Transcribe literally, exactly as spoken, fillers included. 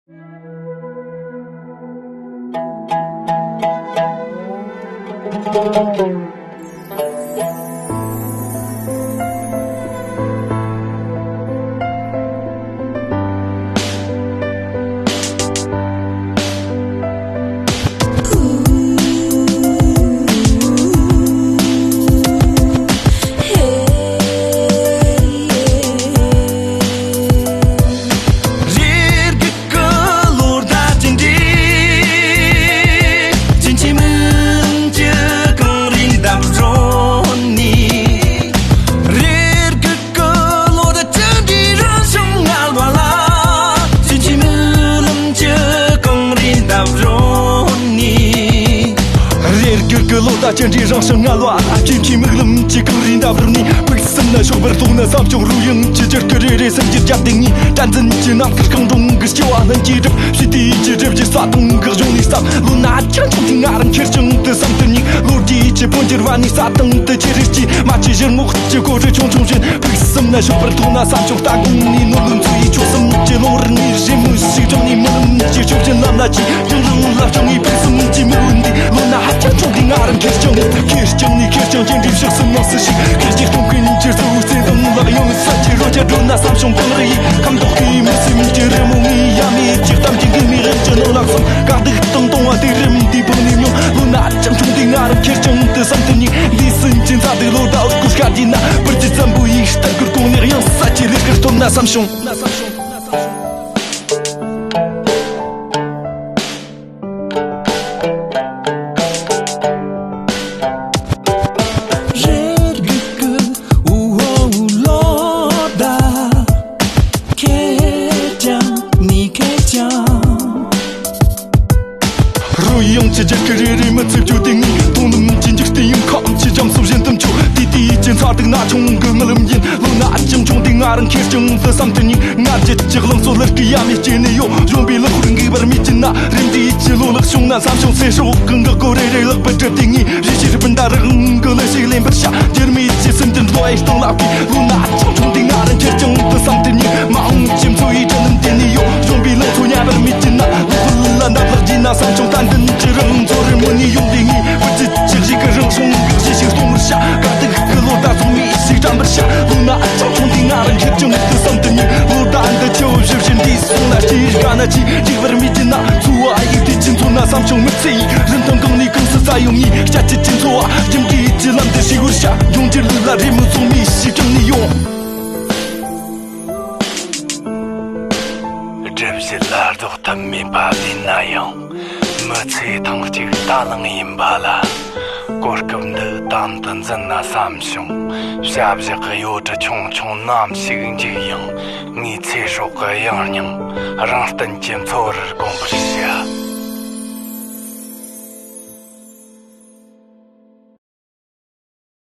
རེ་སྒུག་གི་ལོ་ཟླ་ཅི་འདྲའི། ཕྱིན་ཆད་མིག་ལམ་གྱི་གངས་རིའི་འདབས་རོལ་ནས། རེ་སྒུག་གི་ལོ་ཟླ་ཅི་འདྲའི་རིང་ཞིང་ངལ་བ་ལ། ཕྱིན་ཆད་མིག་ལམ་གྱི་གངས་རིའི་འདབས་རོལ་ནས། རེ་སྒུག་གི་ལོ་ཟླ་ཅི་འདྲའི་རིང་ཞིང་ངལ་བ། ཕྱིན་ཆད་མིག་ལམ་གྱི་གངས་རིའི་འདབས་རོལ་ནས། ཕུགས་བསམ་ན་ཞོགས་པར་རྫོགས་ན་བསམ་བྱུང་། རོལ་དབྱངས་ཀྱི་འགྱུར་ཁུག་རེ་རེ་སེམས་ཀྱི་རྒྱབ་ཏུ་ངེས། དྲན་འཛིན་གྱི་ནམ་མཁར་གངས་འབྲོང་གི་སྐྱེ་བ་སྣུམ་གྱིས་བསྒྲིབས། ཕྱི་དུས་ཀྱི་གྲིབ་ཀྱི་ས་དང་གི་གཞུང་ནས་བསམ། ལོ་ན་ཅང་ཆུང་དུས་ང་རང་ཁེར་རྐྱང་དུ་བསམ་དུ་སྙིང་། ལོ་རྒྱུས་ཀྱི་འཕོ་འགྱུར་བ་ནས་ས་སྟེང་དུ་ཁྱེར་རེ་སྐྱེས། མ་ཆུ་བཞུར་མོག་གི་གོ་རེ་ཆུང་ཆུང་བཞིན། ཕུགས་བསམ་ན་ཞོགས་པར་མཐོང་ན་བསམ་བྱུང་། ལྟ་དགོང་ནས་ནོར་ལུག་འཚོ་ཡི་ཆོག་གསུམ་གྱི་ལོང་རིང་ནས་རི་མོ་ཞིག་བྲིས་ནས། རྨི་ལམ་གྱི་ཕྱོགས་བཞིན་ལམ་ལ་ཆས། ཡུན་རིང་ལ་བསྐྱངས་ངེས་ཕུགས་བསམ་གྱི་མིག་འོད་འདི། ལོ་ན་ཧ་ཅང་ཆུང་དུས་ང་རང་ཁེར་རྐྱང་། ཁེར་རྐྱང་ནས་ཁེར་རྐྱང་ཅན་འདྲའི་ཕྱོགས་སུ་ནགས་སུ་ཞིག་ཁེར་རྐྱང་སྟོང་ཀུན་གྱི་གཙོ་བོའི་སེམས་དང་ལག་ཡོང་ས་ཀྱི་རོལ་ཆ་སྒྲོལ་ན་བསམ་བྱུང་། སྤང་རི་ཡི་ཁམ་ཐོག་གི་མི་སེམས་ཀྱི་རི་མོ་ངའི་ཡ་མེད་ཀྱི་གཏམ་གྱི་འགུལ་མའི་དབྱིངས་ཀྱི་ནང་ལ་སོང་། དཀའ་སྡུག་དང་སྡུག་བསྔལ་དེ་རིམ་གྱིས་སྤངས་ནས་མྱོང་། ལོ་ན་ཅང་ཆུང་དུས་ང་རང་ཁེར་རྐྱང་དུ་བསམ་དུ་སྙིང་། འདས་ཟིན་གྱི་མཛའ་སྡུག་ལོ་ཟླ་འུར་སྒུག་དཀའ་དུས་ན། སྤུར་གྱི་བཙན་པོ་ཡི་ལྟ་སྐུལ་གོང་ནས་གཡེང་ས་ཀྱི་ལས་ཀར་ཐོབ་ན་བསམ་བྱུང་། རེ་སྒུག་གི་འུ་ཧོ་ལོ་ཟླ། ཁེར་རྐྱང་ནི་ཁེར་རྐྱང་། རོལ་དབྱངས་ཀྱི་རྒྱུར་ཁུག་རེ་རེ་མི་ཚེ་བསྐྱོད་དེ་ངས། མཐོང་ལམ་གྱི་འཇིག་རྟེན་ཡང་ཁམས་ཀྱི་རྒྱ་མཚོ་བཞིན་དུ་མཆོད། དེ་དུས་ཀྱི་མཚར་སྡུག་ན་ཆུང་གི་རྨི་ལམ་ཡིན། ལོ་ན་ཅང་ཆུང་དུས་ང་རང་ཁེར་རྐྱང་དུ་བསམ་དུ་སྙིང་། ང་རྒྱལ་གྱི་རླུང་འཚོ་ལར་གི་ཡ་མེད་སྐྱེས་ནས་ཡོད། གཞོན་པའི་ལག་ཤུར་འགུལ་བར་མེད་ཀྱི་ན། རིམ་གྱིས་ཀྱི་ལོ་ལེགས་བྱུང་ན་བསམ་བྱུང་། ཚེ་སྲོག་གི་འགག་སྒོ་རེ་རེ་ལེགས་པར་བསྒྲུབས་ཏེ་ངས། རེ་ཞིག་སྤུན་ཟླ་རང་གི་ལས་ཤིག་ལེན་པར་བྱ། འགྱུར་མེད་ཀྱི་སེམས་ཀྱི་འགྲོ་བའི་སྟེང་ལ་བཀོད། ལོ་ན་ཆུང་ཆུང་དུས་ང་རང་ཁེར་རྐྱང་དུ་བསམ་དུ་སྙིང་། མ་འོངས་ཀྱི་འཚོ་བའི་གྲལ་རིམ་དེ་ནས་ཡོད། གཞོན་པའི་ལང་ཚོ་ཉམས་པར་མེད་ཀྱི་ན། ལོ་ཀུན་ལ་འདབ་ལག་བརྗེས་ན་བསམ་བྱུང་། བསྟན་འཛིན་གྱི་རང་མཚོ་རི་མོ་ནས་ཡོང་དུས་ངས། བུ་ཚེ་གཅིག་ཞིག་གི་རང་སྲུང་གི་གཞི་ཞིག་སྟོང་བར་བྱ། དཀའ་སྡུག་གི་ལོ་ཟླ་ཚང་མའི་ཞིག་དྲན་པར་བྱ། ལོ་ན་ཆུང་ཆུང་དུས་ང་རང་ཁེར་རྐྱང་དུ་བསམ་དུ་སྙིང་། ལོ་ཟླ་འདི་ཆུ་བོ་བཞི་བཞིན་འདིའི་སོང་ན་ཅི་དགའ་ན་ཅི། འཇིག་པར་མེད་ཀྱི་ན། འཚོ་བ་ཡི་དུས་ཀྱི་མཚོ་ན་བསམ་བྱུང་། མི་ཚེ་ཡི་རིན་ཐང་གང་ནས་གང་སུ་ས་ཡོང་ངས། སྐྱ་ཆུ་ཆུ་འཚོ་བ་རྒྱུན་གྱི་ལམ་དུ་ཞིག་བར་བྱ། ཡོང་རྒྱུ་ལུགས་ལ་རེ་མོས་ཚོགས་མེད་ཞིག་ཀྱང་ནས་ཡོང་། སྒྲིབ་བྱེད་ལ་ལྡོག་ཐབས་མེད་པ་དེ་ན་ཡང་། མི་ཚེ་ཐེངས་གཅིག་ད་ལང་ཡིན་པ་ལ། གོ་སྐབས་འདི་དམ་དུ་འཛིན་ན་བསམ་བྱུང་། བྱ་བཞག་གི་ཡོ་གྲུ་ཆུང་ཆུང་ནམ་ཞིག་འཇིག་ཡང་། ངའི་ཚེ་སྲོག་གི་ཡང་སྙིང་། རང་སྟེང་གི་མཚོ་རུ་དགོངས་པར་བྱ།